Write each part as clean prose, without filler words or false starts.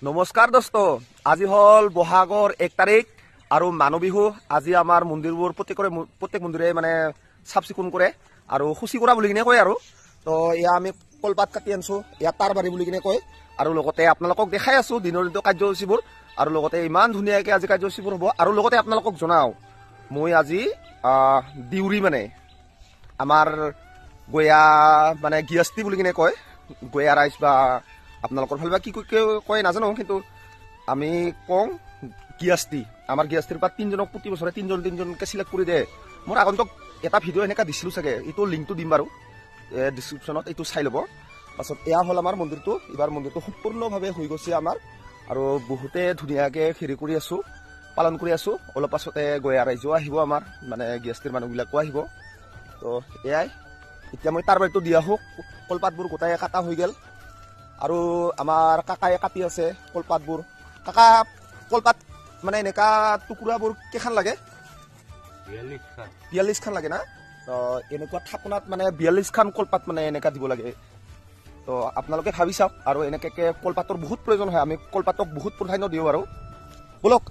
নমস্কাৰ দোস্ত, আজি হল বহাগৰ 1 তাৰিখ আৰু মানুহ বিহু। আজি আমাৰ মন্দিৰবোৰ প্ৰত্যেক মন্দিৰে মানে চাফ চিকুণ কৰে আৰু শুচি কৰা বুলি কিনে কয়। আৰু তো এয়া আমি কলপাত কাটি আনছো, এয়া তাৰবাৰী বুলি কিনে কয়। আৰু লগতে আপোনালোকক দেখাই আছো দিনৰ দিনটো কাৰ্যসূচীবোৰ, আৰু লগতে ইমান ধুনীয়াকৈ আজি কাৰ্যসূচীবোৰ হ'ব। আৰু লগতে আপোনালোকক জনাওঁ, মই আজি দিউৰি মানে আমাৰ গয়া মানে গিয়াস্তি বুলি কিনে কয়, গয়া ৰাইজ বা আপোনালোকৰ ফালে বা কি কয় নাজানো, কিন্তু আমি কওঁ গিয়াস্তি। আমাৰ গিয়াস্তিৰ পৰা তিনজনক প্ৰতি বছৰে তিনজনকে চিলেক্ট কৰি দিয়ে। মোৰ আগন্তুক এটা ভিডিঅ' এনেকুৱা দিছিলোঁ চাগে, এইটো লিংকটো দিম বাৰু ডিছক্ৰিপশ্যনত, এইটো চাই ল'ব। পাছত এয়া হ'ল আমাৰ মন্দিৰটো। এইবাৰ মন্দিৰটো সম্পূৰ্ণভাৱে হৈ গৈছে আমাৰ, আৰু বহুতে ধুনীয়াকৈ হেৰি কৰি আছোঁ, পালন কৰি আছোঁ। অলপ পাছতে গয়া ৰাইজেও আহিব, আমাৰ মানে গিয়াস্তিৰ মানুহবিলাকো আহিব। তো এয়াই, এতিয়া মই তাৰ বাৰীটো দি আহোঁ। কলপাতবোৰ গোটাই কাটা হৈ গ'ল আৰু আমাৰ কাকায়ে কাটি আছে কলপাতবোৰ। কাকা, কলপাত মানে এনেকা টুকুৰাবোৰ কেইখন লাগে? 42খন লাগে না? তো এনেকুৱা থাপনাত মানে 42খন কলপাত মানে এনেকা দিব লাগে। তো আপোনালোকে ভাবি চাওক। আৰু এনেকৈ কলপাতৰ বহুত প্ৰয়োজন হয়, আমি কলপাতক বহুত প্ৰাধান্য দিওঁ। আৰু ব'লক,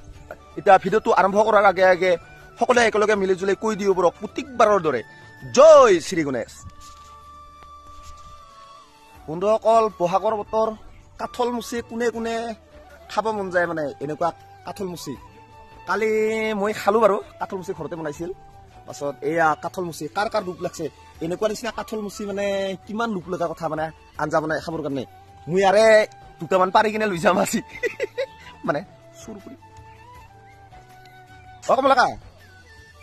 এতিয়া ভিডিঅ'টো আৰম্ভ কৰাৰ আগে আগে সকলোৱে একেলগে মিলিজুলি কৈ দিওঁ বৰক প্ৰত্যেকবাৰৰ দৰে, জয় শ্ৰী গণেশ। বন্ধুসকল, বহাগৰ বতৰ, কাঠল মুচি কোনে কোনে খাব মন যায় মানে এনেকুৱা কাঠল মুচি। কালি মই খালোঁ বাৰু, কাঠল মুচি ঘৰতে বনাইছিল। পাছত এয়া কাঠল মুচি কাৰ কাৰ লোভ লাগছে এনেকুৱা নিচিনা কাঠল মুচি, মানে কিমান লোভ লগা কথা মানে আঞ্জা বনাই খাবৰ কাৰণে। মই ইয়াৰে দুটামান পাৰি কিনে লৈ যাম আজি, মানে চুৰ কৰি। অ কমলাকা,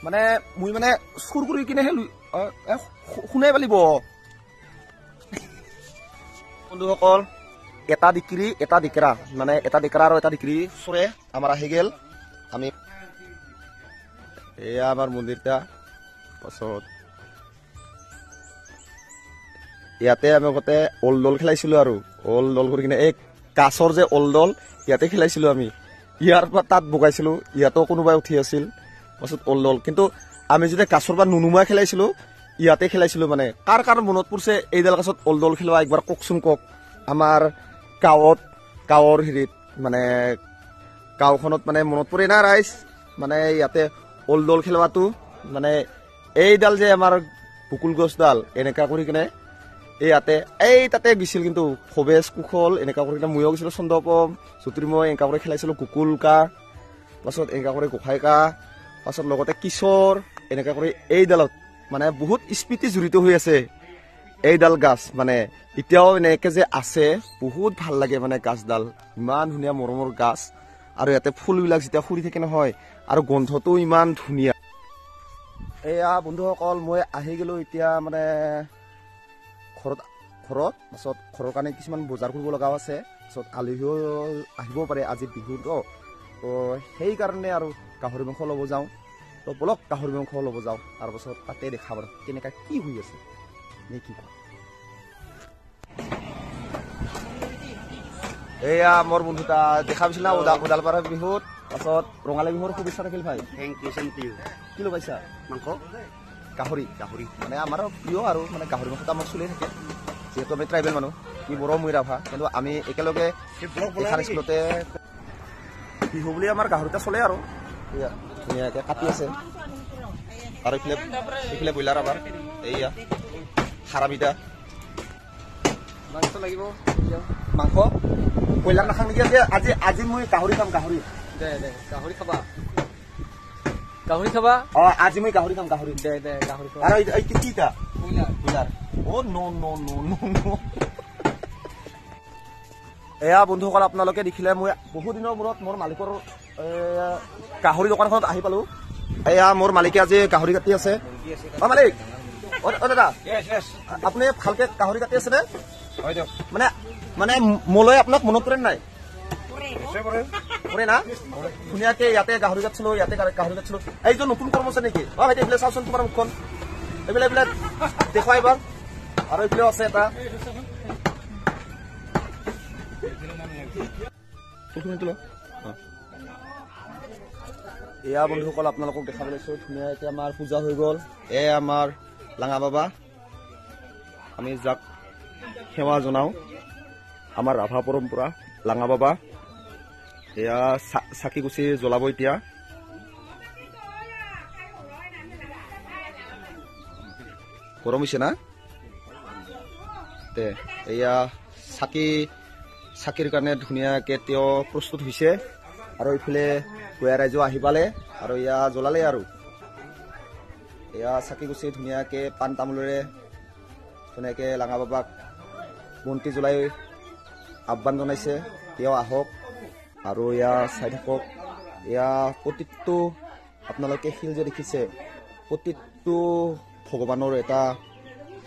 মানে মই মানে চুৰ কৰি কিনেহে লৈ শুনাই পালিব। বন্ধুসকল, এটা ডিক্ৰী এটা ডিকৰা, মানে এটা ডিকৰা আৰু এটা ডিক্ৰী চোৰে আমাৰ আহি গেল। আমি এয়া আমাৰ মন্দিৰটা। পাছত ইয়াতে আমি আগতে অল দল খেলাইছিলো, আৰু অল দল কৰি কিনে এই কাছৰ যে অল দল ইয়াতে খেলাইছিলো আমি। ইয়াৰ পৰা তাত বগাইছিলো, ইয়াতো কোনোবাই উঠি আছিল। পাছত অল দল, কিন্তু আমি যেতিয়া কাছৰ পৰা নুনুমাই খেলাইছিলো, ইয়াতে খেলাইছিলো। মানে কাৰ কাৰ মনত পৰিছে এইডাল গাছত অল দল খেলোৱা, একবাৰ কওকচোন কওক। আমাৰ গাঁৱত, গাঁৱৰ হেৰিত মানে গাঁওখনত মানে মনত পৰে না ৰাইজ, মানে ইয়াতে অল দল খেলোৱাটো। মানে এইডাল যে আমাৰ বকুল গছডাল এনেকা কৰি কিনে এই ইয়াতে এই তাতে গৈছিল, কিন্তু ভৱেশ কুশল এনেকা কৰি কিনে ময়ো গৈছিলোঁ, চন্দ্ৰপম জ্যোতিৰ্ময় এনেকা কৰি খেলাইছিলোঁ, কুকুল কা, পাছত এনেকা কৰি গোসাঁই কা, পাছত লগতে কিশোৰ এনেকা কৰি এইডালত মানে বহুত স্মৃতি জড়িত হৈ আছে এইডাল গাছ। মানে এতিয়াও এনেকে যে আছে, বহুত ভাল লাগে মানে গাছডাল, ইমান ধুনীয়া মৰমৰ গাছ। আৰু ইয়াতে ফুলবিলাক যেতিয়া ফুৰি থাকে নহয়, আৰু গোন্ধটো ইমান ধুনীয়া। এয়া বন্ধুসকল, মই আহি গ'লো এতিয়া মানে ঘৰত। পাছত ঘৰৰ কাৰণে কিছুমান বজাৰ কৰিব লগাও আছে। পাছত আলহীও আহিব পাৰে আজি বিহুতো, তো সেইকাৰণে আৰু গাহৰি মাংস ল'ব যাওঁ। তো বলক গাহৰি মাংস ল'ব যাওঁ, তাৰপাছত তাতে দেখা বাৰু কেনেকুৱা কি হৈ আছে নে কি কোৱা। এয়া মোৰ বন্ধুটা দেখা পাইছিল না ওদালপাৰা বিহুত। পাছত ৰঙালী বিহুৰ শুভেচ্ছা থাকিল ভাই। Thank you, thank you. কি লগাইছা? মাংস, গাহৰি। গাহৰি মানে আমাৰ প্ৰিয়, আৰু মানে গাহৰি মাংসটো আমাৰ চলি থাকে, যিহেতু আমি ট্ৰাইবেল মানুহ। কি বড়ো মই ৰাভা, কিন্তু আমি একেলগে এখন স্কুলতে বিহু বুলি আমাৰ গাহৰিটা চলে। আৰু ধুনীয়াকে কাটি আছে। আৰু এইফালে ব্ৰইলাৰ আমাৰ এইয়া হাৰামিটা। মাংস লাগিব, মাংস ব্ৰইলাৰ নাখাং নেকি আজি? আজি আজি মই গাহৰি খাম, গাহৰি। দে দে, গাহৰি খাবা, গাহৰি খাবা। অ আজি মই গাহৰি খাম, গাহৰি। দে দে, গাহৰি খাবা। আৰু এই কি টা? ব্ৰইলাৰ। ব্ৰইলাৰ। অ ন ন ন ন ন। এয়া বন্ধুসকল, আপোনালোকে দেখিলে মই বহু দিনৰ মূৰত মোৰ মালিকৰ গাহৰি দোকানখনত আহি পালো। এয়া মোৰ মালিকে আজি গাহৰি কাটি আছে। অ মালিক, অ দাদা, আপুনি ভালকে গাহৰি কাটি আছে নে? মানে মানে মোলৈ আপোনাক মনত পৰে নাই? পৰে না? ধুনীয়াকে ইয়াতে গাহৰি কাটিছিলো, ইয়াতে গাহৰি কাটিছিলো। এইজন নতুন কৰ্মচাৰী নেকি? অ ভাইটি, এইফালে চাওচোন তোমাৰ মুখখন, এইফালে এইফালে দেখুৱাই এবাৰ। আৰু এইফালেও আছে এটা। এয়া বন্ধুসকল, আপোনালোকক দেখা পাইছো ধুনীয়াকে আমাৰ পূজা হৈ গ'ল। এয়া আমাৰ লাঙা বাবা, আমি যাক সেৱা জনাওঁ, আমাৰ ৰাভা পৰম্পৰা লাঙা বাবা। এয়া চাকি গুচি জ্বলাব এতিয়া। গৰম হৈছে না? তে এয়া চাকিৰ কাৰণে ধুনীয়াকে তেওঁ প্ৰস্তুত হৈছে। আৰু এইফালে গয়া ৰাইজো আহি পালে আৰু এয়া জ্বলালে। আৰু এয়া চাকি গুচি ধুনীয়াকে পাণ তামোলেৰে ধুনীয়াকে লাঙা বাবাক বন্তি জ্বলাই আহ্বান জনাইছে, তেওঁ আহক। আৰু এয়া চাই থাকক, এয়া প্ৰতিটো আপোনালোকে শিল যে দেখিছে, প্ৰতিটো ভগৱানৰ এটা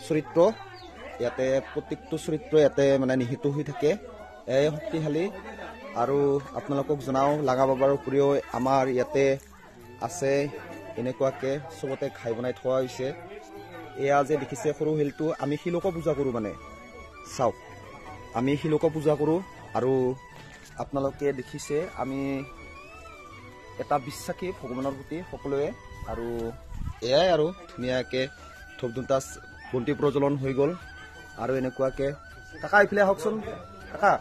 চৰিত্ৰ ইয়াতে, প্ৰত্যেকটো চৰিত্ৰ ইয়াতে মানে নিহিত হৈ থাকে। এয়াই শক্তিশালী। আৰু আপোনালোকক জনাওঁ, লাঙা বাবাৰ উপৰিও আমাৰ ইয়াতে আছে এনেকুৱাকে চবতে ঘাই বনাই থোৱা হৈছে। এয়া যে দেখিছে সৰু শিলটো, আমি শিলকো পূজা কৰোঁ। মানে চাওক, আমি শিলকো পূজা কৰোঁ। আৰু আপোনালোকে দেখিছে আমি এটা বিশ্বাসী ভগৱানৰ প্ৰতি সকলোৱে। আৰু এয়াই আৰু ধুনীয়াকে ধূপ ধুনটা বন্তি প্ৰজ্বলন হৈ গ'ল। আৰু এনেকুৱাকে কাকা এইফালে আহকচোন কাকা,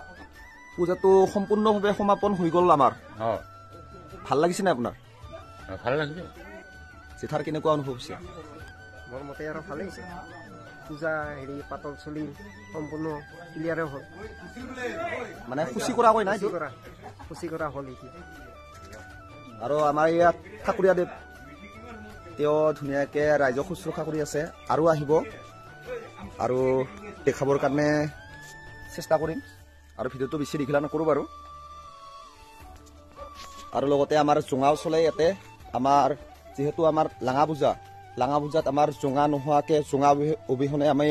পূজাটো সম্পূৰ্ণভাৱে সমাপন হৈ গ'ল আমাৰ। ভাল লাগিছে নে আপোনাৰ? ভাল লাগিছে। জেঠাৰ কেনেকুৱা অনুভৱ হৈছে? মোৰ মতে আৰু ভালেই হৈছে। পূজা হেৰি পাতল চলি সম্পূৰ্ণ ক্লিয়াৰে হ'ল, মানে খুচি কৰাকৈ নাই, খুচি কৰা হ'ল এতিয়া। আৰু আমাৰ ইয়াত ঠাকুৰীয়া দেৱ, তেওঁ ধুনীয়াকে ৰাইজক শুশ্ৰূষা কৰি আছে আৰু আহিব আৰু দেখাবৰ কাৰণে চেষ্টা কৰিম। আৰু ভিডিঅ'টো বেছি দীঘলীয়া নকৰোঁ বাৰু। আৰু লগতে আমাৰ জোঙাও চলে ইয়াতে। আমাৰ যিহেতু আমাৰ লাঙা পূজা, লাঙা পূজাত আমাৰ জোঙা নোহোৱাকে, জোঙা অবিহনে আমি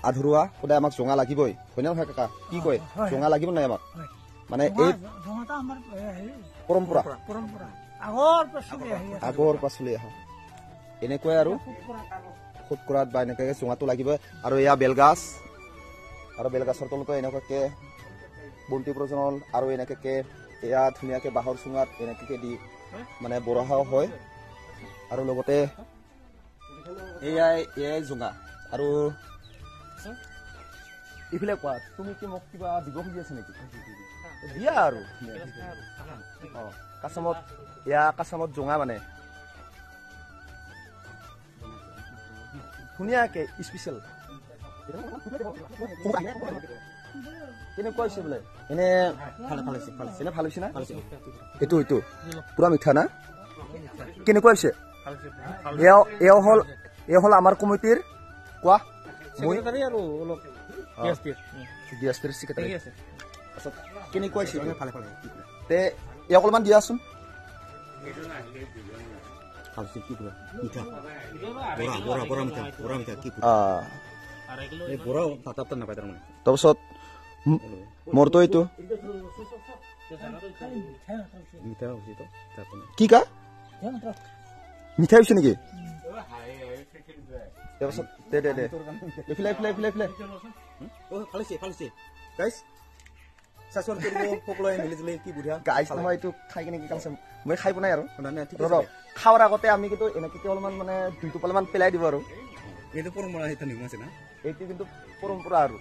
আধৰুৱা, সদায় আমাক জোঙা লাগিবই, হয়নে নহয় কাকা? কি কয়, জোঙা লাগিব নাই আমাক? মানে এই পৰম্পৰা আগৰ পৰা চলি অহা এনেকুৱাই। আৰু খুদ কৰাত বা এনেকুৱাকে জোঙাটো লাগিবই। আৰু এয়া বেলগাছ, আৰু বেলগাছৰ তলতো এনেকুৱাকে বন্তি প্ৰজ্বলন আৰু এনেকুৱাকে এয়া ধুনীয়াকে বাঁহৰ চুঙাত এনেকুৱাকে দি মানে বৰহাও হয়। আৰু লগতে এয়াই জোঙা। আৰু ইফালে কোৱা, তুমি কি মোক কিবা দিব খুজি আছা নেকি? দিয়া আৰু। কাচামত, এয়া কাচামত জোঙা মানে ধুনীয়াকে স্পেচিয়েল। কেনেকুৱা হৈছে বোলে? এনে এনে ভাল হৈছে না? এইটো এইটো পুৰা মিঠা না? কেনেকুৱা হৈছে? এয়া হ'ল আমাৰ কমিটিৰ, কোৱা কেনেকুৱা হৈছে? তে এয়া অলপমান দিয়াচোন। তাৰপিছত মোৰতো এইটো কি কা মিঠা হৈছে নেকি? তাৰপিছত দে দে দে এইফালে এইফালে এইফালে এইফালে এইটো খাই কিনে কি কাম, মই খাই পোৱা নাই। আৰু খোৱাৰ আগতে আমি কিন্তু এনেকে অলপমান মানে দুই টোপালমান পেলাই দিব। আৰু এইটো পৰম্পৰা, এইটো কিন্তু পৰম্পৰা। আৰু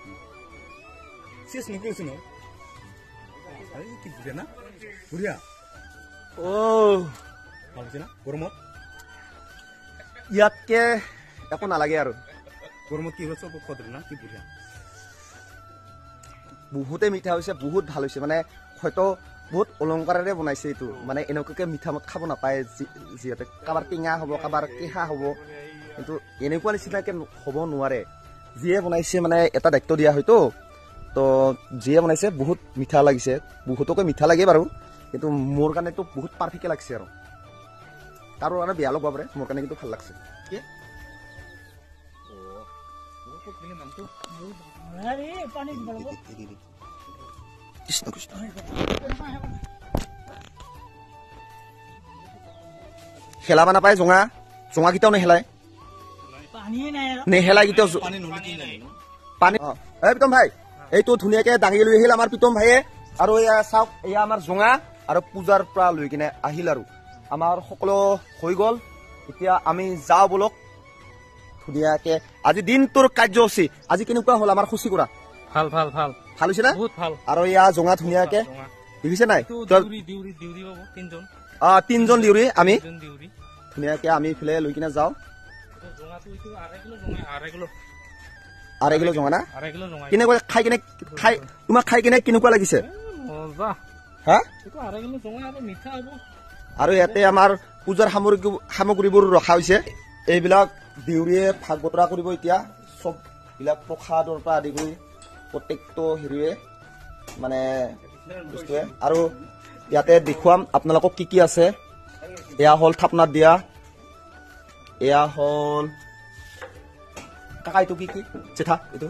গৰমত ইয়াতকে একো নালাগে আৰু। গৰমত কি হৈছে না, কি বঢ়িয়া, বহুতে মিঠা হৈছে, বহুত ভাল হৈছে। মানে হয়তো বহুত অলংকাৰেৰে বনাইছে এইটো, মানে এনেকুৱাকে মিঠা খাব নাপায়, যিহেতু কাৰোবাৰ টেঙা হ'ব, কাৰোবাৰ কেঁহা হ'ব, কিন্তু এনেকুৱা নিচিনাকে হ'ব নোৱাৰে। যিয়ে বনাইছে মানে এটা দায়িত্ব দিয়া হয়তো, তো যিয়ে বনাইছে বহুত মিঠা লাগিছে, বহুতকে মিঠা লাগে বাৰু, কিন্তু মোৰ কাৰণেতো বহুত পাৰফেক্ট লাগিছে। আৰু কাৰো কাৰণে বেয়া লগব পাৰে, মোৰ কাৰণে কিন্তু ভাল লাগছে। কৃষ্ণ কৃষ্ণ। খেলাব নাপায় জোঙা, জোঙা কেতিয়াও নেহেলাই, নেহেলাই কেতিয়াও পানী। এই প্ৰীতম ভাই, এইটো ধুনীয়াকে দাঙি লৈ আহিল আমাৰ প্ৰীতম ভাইয়ে। আৰু এয়া চাওক, এয়া আমাৰ জোঙা আৰু পূজাৰ পৰা লৈ কিনে আহিল। আৰু আমাৰ সকলো হৈ গ'ল, এতিয়া আমি যাওঁ বলক ধুনীয়াকে। আজি দিনটোৰ কাৰ্যসূচী আজি কেনেকুৱা হ'ল আমাৰ সূচী কৰা? ভাল ভাল ভাল ভাল হৈছে না? বহুত ভাল। আৰু এয়া জোঙা ধুনীয়াকে দেখিছে নাই? তিনজন দেউৰী আমি ধুনীয়াকে আমি ইফালে লৈ কিনে যাওঁ। 2.5 কিলো জঙা না? কেনেকুৱা খাই কিনে, খাই তোমাক খাই কিনে কেনেকুৱা লাগিছে? হা? আৰু ইয়াতে আমাৰ পূজাৰ সামগ্ৰীবোৰ ৰখা হৈছে। এইবিলাক দেউৰীয়ে ভাগ বতৰা কৰিব এতিয়া, চববিলাক প্ৰসাদৰ পৰা আদি কৰি প্ৰত্যেকটো হেৰিয়ে মানে বস্তুৱে। আৰু ইয়াতে দেখুৱাম আপোনালোকক কি কি আছে। এয়া হ'ল থাপনাত দিয়া, এয়া হ'ল কাকা এইটো কি কি জেঠা, এইটো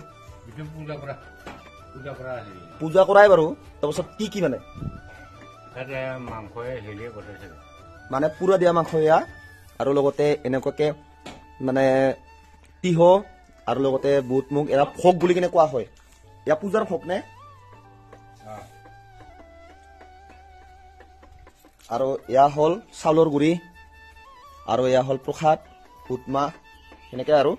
পূজা কৰাই বাৰু। তাৰপাছত কি কি মানে মানে পুৰা দিয়া মাংস এয়া, আৰু লগতে এনেকুৱাকে মানে তিহ, আৰু লগতে বুট মুগ, এয়া ভোগ বুলি কিনে কোৱা হয়। এয়া পূজাৰ ভোগ নে? আৰু এয়া হ'ল চাউলৰ গুড়ি, আৰু এয়া হ'ল প্ৰসাদ বুটমাহ, সেনেকে। আৰু